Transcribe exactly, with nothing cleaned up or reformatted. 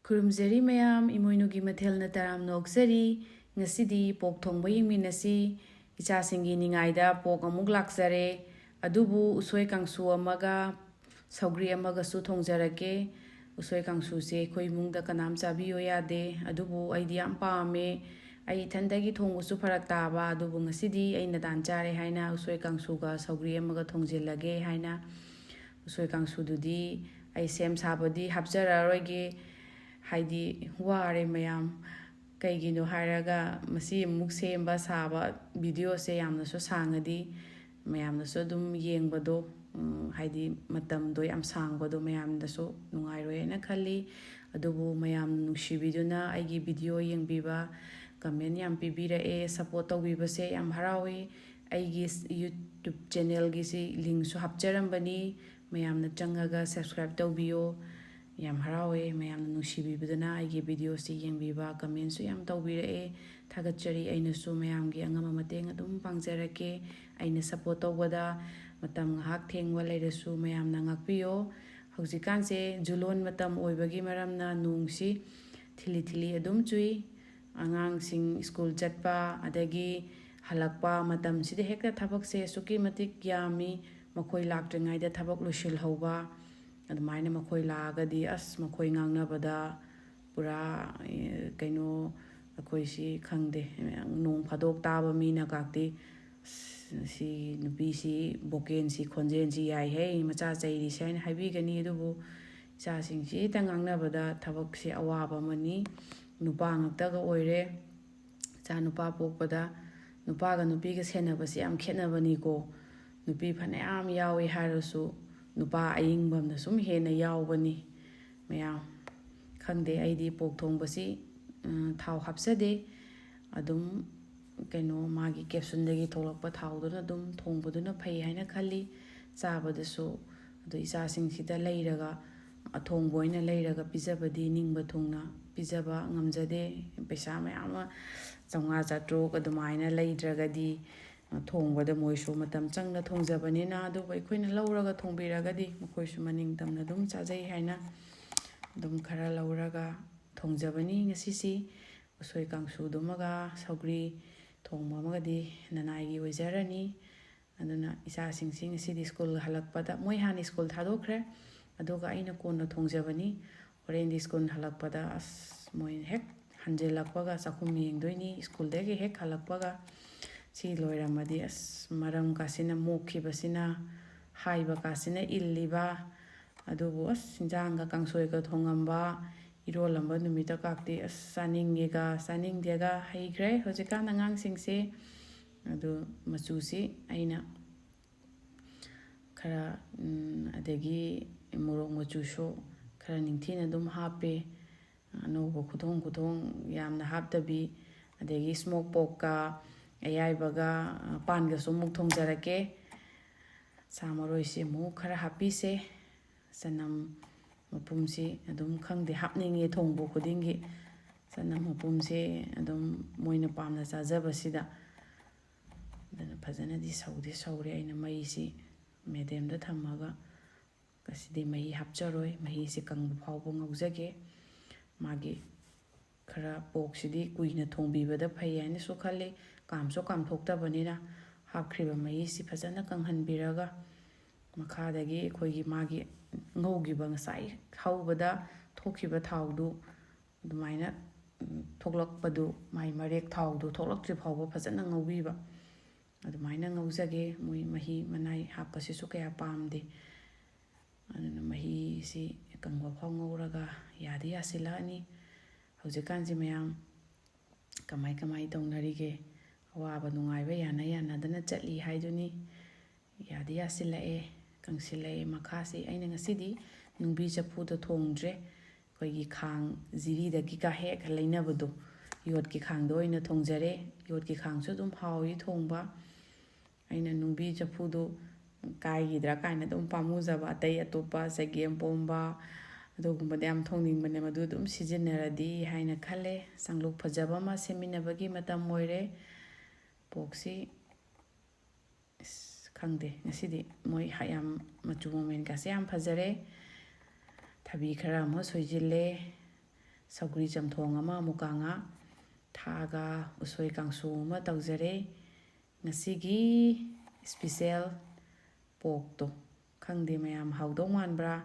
ꯈꯨꯔꯨꯝꯖꯔꯤ ꯃꯌꯥꯝ, ꯏꯃꯣꯏꯅꯨꯒꯤ ꯃꯊꯦꯜꯅ ꯇꯔꯥꯝꯅ ꯑꯣꯛꯆꯔꯤ꯫ ꯉꯁꯤꯗꯤ ꯄꯣꯛ ꯊꯣꯡꯕ ꯌꯦꯡꯃꯤꯟꯅꯁꯤ꯫ ꯏꯆꯥꯁꯤꯡꯒꯤ ꯅꯤꯡꯉꯥꯏꯗ ꯄꯣꯛ ꯑꯃꯨꯛ ꯂꯥꯛꯆꯔꯦ꯫ ꯑꯗꯨꯕꯨ ꯎꯁꯣꯏ ꯀꯥꯡꯁꯨ ꯑꯃꯒ ꯁꯧꯒ꯭ꯔꯤ ꯑꯃꯒꯁꯨ ꯊꯣꯡꯖꯔꯛꯀꯦ꯫ ꯎꯁꯣꯏ ꯀꯥꯡꯁꯨꯁꯦ ꯑꯩꯈꯣꯏ ꯏꯃꯨꯡꯗ ꯀꯅꯥꯝ ꯆꯥꯕꯤꯌꯣ ꯌꯥꯗꯦ, ꯑꯗꯨꯕꯨ ꯑꯩꯗꯤ ꯌꯥꯝ ꯄꯥꯝꯃꯦ꯫ ꯑꯩ ꯏꯊꯟꯗꯒꯤ ꯊꯣꯡꯕꯁꯨ ꯐꯔꯛ ꯇꯥꯕ, ꯑꯗꯨꯕꯨ ꯉꯁꯤꯗꯤ ꯑꯩꯅ ꯇꯥꯟ ꯆꯥꯔꯦ ꯍꯥꯏꯅ ꯎꯁꯣꯏ ꯀꯥꯡꯁꯨꯒ ꯁꯧꯒ꯭ꯔꯤ ꯑꯃꯒ ꯊꯣꯡꯖꯤꯜꯂꯒꯦ ꯍꯥꯏꯅ ꯎꯁꯣꯏ ꯀꯥꯡꯁꯨꯗꯨꯗꯤ ꯑꯩ ꯁꯦꯝ ꯁꯥꯕꯗꯤ ꯍꯥꯞꯆꯔꯛꯑꯔꯣꯏꯒꯦ꯫ ꯍꯥꯏꯗꯤ ꯋꯥꯔꯦ ꯃꯌꯥꯝ꯫ ꯀꯩꯒꯤꯅꯣ ꯍꯥꯏꯔꯒ ꯃꯁꯤ ꯑꯃꯨꯛ ꯁꯦꯝꯕ ꯁꯥꯕ ꯚꯤꯗꯤꯑꯣꯁꯦ ꯌꯥꯝꯅꯁꯨ ꯁꯥꯡꯉꯗꯤ ꯃꯌꯥꯝꯅꯁꯨ ꯑꯗꯨꯝ ꯌꯦꯡꯕꯗꯣ, ꯎꯝ, ꯍꯥꯏꯗꯤ ꯃꯇꯝꯗꯣ ꯌꯥꯝ ꯁꯥꯡꯕꯗꯣ ꯃꯌꯥꯝꯅꯁꯨ ꯅꯨꯡꯉꯥꯏꯔꯣꯏ ꯍꯥꯏꯅ ꯈꯜꯂꯤ꯫ ꯑꯗꯨꯕꯨ ꯃꯌꯥꯝ ꯅꯨꯡꯁꯤꯕꯤꯗꯨꯅ ꯑꯩꯒꯤ ꯚꯤꯗꯤꯑꯣ ꯌꯦꯡꯕꯤꯕ, ꯀꯃꯦꯟ ꯌꯥꯝ ꯄꯤꯕꯤꯔꯛꯑꯦ, ꯁꯞꯄꯣꯔꯠ ꯇꯧꯕꯤꯕꯁꯦ ꯌꯥꯝ ꯍꯔꯥꯎꯏ꯫ ꯑꯩꯒꯤ ꯌꯨꯇ꯭ꯌꯨꯕ ꯆꯦꯅꯦꯜꯒꯤꯁꯤ ꯂꯤꯡꯁꯨ ꯍꯥꯞꯆꯔꯝꯕꯅꯤ, ꯃꯌꯥꯝꯅ ꯆꯪꯉꯒ ꯁꯕꯁꯀ꯭ꯔꯥꯏꯕ ꯇꯧꯕꯤꯌꯣ꯫ ꯌꯥꯝ ꯍꯔꯥꯎꯋꯦ ꯃꯌꯥꯝꯅ ꯅꯨꯡꯁꯤꯕꯤꯕꯗꯨꯅ ꯑꯩꯒꯤ ꯚꯤꯗꯤꯑꯣꯁꯤ ꯌꯦꯡꯕꯤꯕ, ꯀꯃꯦꯟꯁꯨ ꯌꯥꯝ ꯇꯧꯕꯤꯔꯛꯑꯦ꯫ ꯊꯥꯒꯠꯆꯔꯤ꯫ ꯑꯩꯅꯁꯨ ꯃꯌꯥꯝꯒꯤ ꯑꯉꯝꯕ ꯃꯇꯦꯡ ꯑꯗꯨꯝ ꯄꯥꯡꯖꯔꯛꯀꯦ꯫ ꯑꯩꯅ ꯁꯞꯄꯣꯔꯠ ꯇꯧꯕꯗ ꯃꯇꯝ ꯉꯥꯏꯍꯥꯛ ꯊꯦꯡꯕ ꯂꯩꯔꯁꯨ ꯃꯌꯥꯝꯅ ꯉꯥꯛꯄꯤꯌꯣ꯫ ꯍꯧꯖꯤꯛꯀꯥꯟꯁꯦ ꯖꯨꯂꯣꯟ ꯃꯇꯝ ꯑꯣꯏꯕꯒꯤ ꯃꯔꯝꯅ ꯅꯣꯡꯁꯤ ꯊꯤꯂꯤ ꯊꯤꯂꯤ ꯑꯗꯨꯝ ꯆꯨꯏ꯫ ꯑꯉꯥꯡꯁꯤꯡ ꯁ꯭ꯀꯨꯜ ꯆꯠꯄ, ꯑꯗꯒꯤ ꯍꯜꯂꯛꯄ ꯃꯇꯝꯁꯤꯗ ꯍꯦꯛꯇ ꯊꯕꯛꯁꯦ ꯑꯁꯨꯛꯀꯤ ꯃꯇꯤꯛ ꯌꯥꯝꯃꯤ꯫ ꯃꯈꯣꯏ ꯂꯥꯛꯇ꯭ꯔꯤꯉꯩꯗ ꯊꯕꯛ ꯂꯣꯏꯁꯤꯜꯍꯧꯕ, ꯑꯗꯨꯃꯥꯏꯅ ꯃꯈꯣꯏ ꯂꯥꯛꯑꯒꯗꯤ ꯑꯁ, ꯃꯈꯣꯏ ꯉꯥꯡꯅꯕꯗ ꯄꯨꯔꯥ, ꯑꯦ, ꯀꯩꯅꯣ, ꯑꯩꯈꯣꯏꯁꯤ ꯈꯪꯗꯦ, ꯅꯣꯡ ꯐꯥꯗꯣꯛ ꯇꯥꯕ ꯃꯤꯅ ꯒꯥꯛꯇꯤ, "ꯑꯁ, ꯁꯤ ꯅꯨꯄꯤꯁꯤ ꯚꯣꯀꯦꯜꯁꯤ, ꯈꯣꯟꯖꯦꯜꯁꯤ ꯌꯥꯏꯍꯦ, ꯃꯆꯥ ꯆꯩꯔꯤꯁꯦ" ꯍꯥꯏꯅ ꯍꯥꯏꯕꯤꯒꯅꯤ꯫ ꯑꯗꯨꯕꯨ ꯏꯆꯥꯁꯤꯡꯁꯤꯇ ꯉꯥꯡꯅꯕꯗ ꯊꯕꯛꯁꯤ ꯑꯋꯥꯕ ꯑꯃꯅꯤ꯫ ꯅꯨꯄꯥ ꯉꯥꯛꯇꯒ ꯑꯣꯏꯔꯦ꯫ ꯏꯆꯥ ꯅꯨꯄꯥ ꯄꯣꯛꯄꯗ ꯅꯨꯄꯥꯒ ꯅꯨꯄꯤꯒ ꯁꯦꯟꯅꯕꯁꯦ ꯌꯥꯝ ꯈꯦꯠꯅꯕꯅꯤꯀꯣ꯫ ꯅꯨꯄꯤ ꯐꯅꯌꯥꯝ ꯌꯥꯎꯏ ꯍꯥꯏꯔꯁꯨ ꯅꯨꯄꯥ ꯑꯏꯪꯕ ꯑꯃꯅ ꯁꯨꯝ ꯍꯦꯟꯅ ꯌꯥꯎꯕꯅꯤ꯫ ꯃꯌꯥꯝ ꯈꯪꯗꯦ, ꯑꯩꯗꯤ ꯄꯣꯛ ꯊꯣꯡꯕꯁꯤ, ꯎꯝ, ꯊꯥꯎ ꯍꯥꯞꯆꯗꯦ꯫ ꯑꯗꯨꯝ ꯀꯩꯅꯣ, ꯃꯥꯒꯤ ꯀꯦꯞꯁꯨꯟꯗꯒꯤ ꯊꯣꯛꯂꯛꯄ ꯊꯥꯎꯗꯨꯅ ꯑꯗꯨꯝ ꯊꯣꯡꯕꯗꯨꯅ ꯐꯩ ꯍꯥꯏꯅ ꯈꯜꯂꯤ꯫ ꯆꯥꯕꯗꯁꯨ ꯑꯗꯨ ꯏꯆꯥꯁꯤꯡꯁꯤꯗ ꯂꯩꯔꯒ, ꯑꯊꯣꯡꯕ ꯑꯣꯏꯅ ꯂꯩꯔꯒ ꯄꯤꯖꯕꯗꯤ ꯅꯤꯡꯕ ꯊꯨꯡꯅ ꯄꯤꯖꯕ ꯉꯝꯖꯗꯦ꯫ ꯄꯩꯁꯥ ꯃꯌꯥꯝ ꯑꯃ, ꯆꯥꯝꯃꯉꯥ ꯆꯥꯇ꯭ꯔꯨꯛ ꯑꯗꯨꯃꯥꯏꯅ ꯂꯩꯗ꯭ꯔꯒꯗꯤ, ꯊꯣꯡꯕꯗ ꯃꯣꯏꯁꯨ ꯃꯇꯝ ꯆꯪꯅ ꯊꯣꯡꯖꯕꯅꯤꯅ꯫ ꯑꯗꯨꯕꯨ ꯑꯩꯈꯣꯏꯅ ꯂꯧꯔꯒ ꯊꯣꯡꯕꯤꯔꯒꯗꯤ ꯃꯈꯣꯏꯁꯨ ꯃꯅꯤꯡ ꯇꯝꯅ ꯑꯗꯨꯝ ꯆꯥꯖꯩ ꯍꯥꯏꯅ ꯑꯗꯨꯝ ꯈꯔ ꯂꯧꯔꯒ ꯊꯣꯡꯖꯕꯅꯤ ꯉꯁꯤꯁꯤ꯫ ꯎꯁꯣꯏ ꯀꯥꯡꯁꯨꯗꯨꯃꯒ ꯁꯧꯒ꯭ꯔꯤ ꯊꯣꯡꯕ ꯑꯃꯒꯗꯤ ꯅꯅꯥꯏꯒꯤ ꯑꯣꯏꯖꯔꯅꯤ꯫ ꯑꯗꯨꯅ ꯏꯆꯥꯁꯤꯡꯁꯤ ꯉꯁꯤꯗꯤ ꯁ꯭ꯀꯨꯜ ꯍꯜꯂꯛꯄꯗ, ꯃꯣꯏ ꯍꯥꯟꯅ ꯁ꯭ꯀꯨꯜ ꯊꯥꯗꯣꯛꯈ꯭ꯔꯦ, ꯑꯗꯨꯒ ꯑꯩꯅ ꯀꯣꯟꯅ ꯊꯣꯡꯖꯕꯅꯤ꯫ ꯍꯣꯔꯦꯟꯗꯤ ꯁ꯭ꯀꯨꯜ ꯍꯜꯂꯛꯄꯗ ꯑꯁ ꯃꯣꯏ ꯍꯦꯛ ꯍꯟꯖꯤꯜꯂꯛꯄꯒ ꯆꯥꯛꯈꯨꯝ ꯌꯦꯡꯗꯣꯏꯅꯤ꯫ ꯁ꯭ꯀꯨꯜꯗꯒꯤ ꯍꯦꯛ ꯍꯜꯂꯛꯄꯒ ꯁꯤ ꯂꯣꯏꯔꯝꯃꯗꯤ ꯑꯁ ꯃꯔꯝ ꯀꯥꯁꯤꯅ ꯃꯣꯛꯈꯤꯕꯁꯤꯅ, ꯍꯥꯏꯕ ꯀꯥꯁꯤꯅ ꯏꯜꯂꯤꯕ꯫ ꯑꯗꯨꯕꯨ ꯑꯁ ꯏꯟꯖꯥꯡꯒ ꯀꯥꯡꯁꯣꯏꯒ ꯊꯣꯡꯉꯝꯕ, ꯏꯔꯣꯜꯂꯝꯕ ꯅꯨꯃꯤꯠꯇ ꯀꯥꯛꯇꯤ ꯑꯁ ꯆꯥꯅꯤꯡꯉꯦꯒ ꯆꯥꯅꯤꯡꯗꯦꯒ ꯍꯩꯈ꯭ꯔꯦ ꯍꯧꯖꯤꯛꯀꯥꯟ ꯑꯉꯥꯡꯁꯤꯡꯁꯦ꯫ ꯑꯗꯨ ꯃꯆꯨꯁꯤ ꯑꯩꯅ ꯈꯔ, ꯎꯝ, ꯑꯗꯒꯤ ꯃꯣꯔꯣꯛ ꯃꯆꯨꯁꯨ ꯈꯔ ꯅꯤꯡꯊꯤꯅ ꯑꯗꯨꯝ ꯍꯥꯞꯄꯦ꯫ ꯑꯅꯧꯕ ꯈꯨꯊꯣꯡ ꯈꯨꯊꯣꯡ ꯌꯥꯝꯅ ꯍꯥꯞꯇꯕꯤ, ꯑꯗꯒꯤ ꯁ꯭ꯃꯣꯛ ꯄꯣꯛꯀ ꯑꯌꯥꯏꯕꯒ, ꯄꯥꯟꯒꯁꯨ ꯑꯃꯨꯛ ꯊꯣꯡꯖꯔꯛꯀꯦ꯫ ꯁꯥ ꯃꯔꯣꯏꯁꯤ ꯑꯃꯨꯛ ꯈꯔ ꯍꯥꯞꯄꯤꯁꯦ꯫ ꯆꯅꯝ ꯃꯄꯨꯝꯁꯤ ꯑꯗꯨꯝ ꯈꯪꯗꯦ ꯍꯥꯞꯅꯤꯡꯉꯦ ꯊꯣꯡꯕ ꯈꯨꯗꯤꯡꯒꯤ꯫ ꯆꯅꯝ ꯃꯄꯨꯝꯁꯦ ꯑꯗꯨꯝ ꯃꯣꯏꯅ ꯄꯥꯝꯅ ꯆꯥꯖꯕꯁꯤꯗ꯫ ꯑꯗꯨꯅ ꯐꯖꯅꯗꯤ ꯁꯧꯗꯤ ꯁꯧꯔꯦ꯫ ꯑꯩꯅ ꯃꯩꯁꯤ ꯃꯦꯗꯤꯌꯝꯗ ꯊꯝꯃꯒ ꯉꯁꯤꯗꯤ ꯃꯍꯤ ꯍꯥꯞꯆꯔꯣꯏ꯫ ꯃꯍꯤꯁꯤ ꯀꯪꯕ ꯐꯥꯎꯕ ꯉꯧꯖꯒꯦ꯫ ꯃꯥꯒꯤ ꯈꯔ ꯄꯣꯛꯁꯤꯗꯤ ꯀꯨꯏꯅ ꯊꯣꯡꯕꯤꯕꯗ ꯐꯩ ꯍꯥꯏꯅꯁꯨ ꯈꯜꯂꯤ꯫ ꯀꯥꯝꯁꯨ ꯀꯥꯝꯊꯣꯛꯇꯕꯅꯤꯅ ꯍꯥꯞꯈ꯭ꯔꯤꯕ ꯃꯍꯤꯁꯤ ꯐꯖꯅ ꯀꯪꯍꯟꯕꯤꯔꯒ ꯃꯈꯥꯗꯒꯤ ꯑꯩꯈꯣꯏꯒꯤ ꯃꯥꯒꯤ ꯉꯧꯈꯤꯕ ꯉꯁꯥꯏ ꯍꯧꯕꯗ ꯊꯣꯛꯈꯤꯕ ꯊꯥꯎꯗꯨ ꯑꯗꯨꯃꯥꯏꯅ, ꯎꯝ, ꯊꯣꯛꯂꯛꯄꯗꯨ, ꯃꯥꯏ ꯃꯔꯦꯛ ꯊꯥꯎꯗꯨ ꯊꯣꯛꯂꯛꯇ꯭ꯔꯤ ꯐꯥꯎꯕ ꯐꯖꯅ ꯉꯧꯕꯤꯕ꯫ ꯑꯗꯨꯃꯥꯏꯅ ꯉꯧꯖꯒꯦ꯫ ꯃꯣꯏ ꯃꯍꯤ ꯃꯅꯥꯏ ꯍꯥꯞꯄꯁꯤꯁꯨ ꯀꯌꯥ ꯄꯥꯝꯗꯦ꯫ ꯑꯗꯨꯅ ꯃꯍꯤꯁꯤ ꯀꯪꯕ ꯐꯥꯎ ꯉꯧꯔꯒ ꯌꯥꯗꯤ ꯌꯥꯁꯤꯜꯂꯛꯑꯅꯤ꯫ ꯍꯧꯖꯤꯛꯀꯥꯟꯁꯤ ꯃꯌꯥꯝ ꯀꯃꯥꯏ ꯀꯃꯥꯏ ꯇꯧꯅꯔꯤꯒꯦ? ꯑꯋꯥꯕ ꯅꯨꯡꯉꯥꯏꯕ ꯌꯥꯅ ꯌꯥꯅꯗꯅ ꯆꯠꯂꯤ ꯍꯥꯏꯗꯨꯅꯤ꯫ ꯌꯥꯗꯤ ꯌꯥꯁꯤꯜꯂꯛꯑꯦ, ꯀꯪꯁꯤꯜꯂꯛꯑꯦ꯫ ꯃꯈꯥꯁꯤ ꯑꯩꯅ ꯉꯁꯤꯗꯤ ꯅꯨꯡꯕꯤ ꯆꯐꯨꯗ ꯊꯣꯡꯗ꯭ꯔꯦ꯫ ꯑꯩꯈꯣꯏꯒꯤ ꯈꯥꯡ ꯖꯤꯔꯤꯗꯒꯤꯒ ꯍꯦꯛ ꯂꯩꯅꯕꯗꯣ, ꯌꯣꯠꯀꯤ ꯈꯥꯡꯗ ꯑꯣꯏꯅ ꯊꯣꯡꯖꯔꯦ꯫ ꯌꯣꯠꯀꯤ ꯈꯥꯡꯁꯨ ꯑꯗꯨꯝ ꯍꯥꯎꯏ ꯊꯣꯡꯕ꯫ ꯑꯩꯅ ꯅꯨꯡꯕꯤ ꯆꯐꯨꯗꯨ ꯀꯥꯏꯈꯤꯗ꯭ꯔꯥ ꯀꯥꯏꯅ ꯑꯗꯨꯝ ꯄꯥꯝꯃꯨꯖꯕ, ꯑꯇꯩ ꯑꯇꯣꯞꯄ ꯆꯒꯦꯝ ꯄꯣꯝꯕ ꯑꯗꯨꯒꯨꯝꯕꯗ ꯌꯥꯝ ꯊꯣꯡꯅꯤꯡꯕꯅꯦ, ꯃꯗꯨ ꯑꯗꯨꯝ ꯁꯤꯖꯤꯟꯅꯔꯗꯤ ꯍꯥꯏꯅ ꯈꯜꯂꯦ꯫ ꯁꯪꯂꯨꯛ ꯐꯖꯕ ꯑꯃ ꯁꯦꯝꯃꯤꯟꯅꯕꯒꯤ ꯃꯇꯝ ꯑꯣꯏꯔꯦ꯫ ꯄꯣꯛꯁꯤ, ꯑꯁ, ꯈꯪꯗꯦ, ꯉꯁꯤꯗꯤ ꯃꯣꯏ ꯍ-, ꯌꯥꯝ ꯃꯆꯨ ꯃꯃꯦꯟꯒꯁꯦ ꯌꯥꯝ ꯐꯖꯔꯦ꯫ ꯑꯕꯤ ꯈꯔ ꯑꯃ ꯁꯣꯏꯖꯤꯜꯂꯦ, ꯁꯧꯒ꯭ꯔꯤ ꯆꯝꯊꯣꯡ ꯑꯃ, ꯑꯃꯨꯛ ꯀꯥꯡꯉꯥ, ꯊꯥꯒ ꯎꯁꯣꯏ ꯀꯥꯡꯁꯨ ꯑꯃ ꯇꯧꯖꯔꯦ꯫ ꯉꯁꯤꯒꯤ special porkꯇꯣ꯫ ꯈꯪꯗꯦ ꯃꯌꯥꯝ ꯍꯥꯎꯗꯧ ꯃꯥꯟꯕ꯭ꯔꯥ?